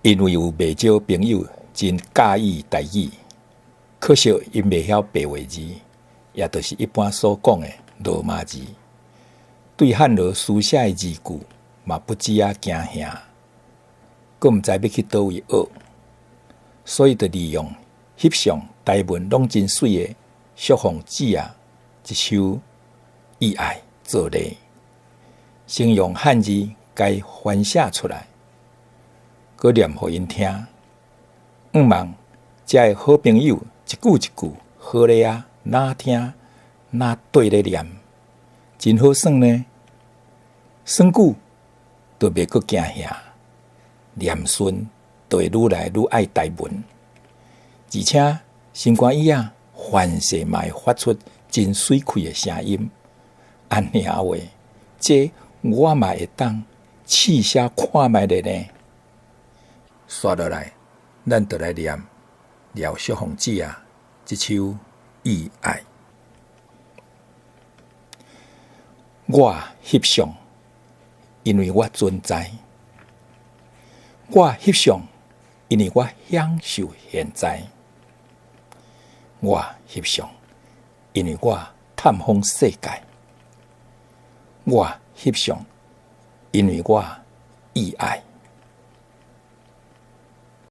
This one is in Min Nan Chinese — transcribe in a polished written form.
因為有袂少朋友真佮意台語，可惜𪜶袂曉白話字，也就是一般所講的羅馬字，對漢羅書寫的字句嘛不止仔驚嚇，閣毋知欲去佗位學，所以就利用翕相台文攏真媠的淑鳳姊仔這首《意愛》做例，先用漢字共翻寫出來，閣念予𪜶聽，向望遮的好朋友一句一句好咧仔，若聽若綴咧念，真好耍呢。耍久就袂閣驚嚇，念順就會愈來愈愛台文，而且心肝椅仔凡勢嘛會發出真媠氣的聲音。按呢話，這我嘛會當試寫看覓咧呢。紲落來，咱就來念廖淑鳳姊仔這首《意愛》。我翕相，因為我存在；我翕相，因為我享受現在；我翕相，因為我探訪世界；我翕相，因為我意愛。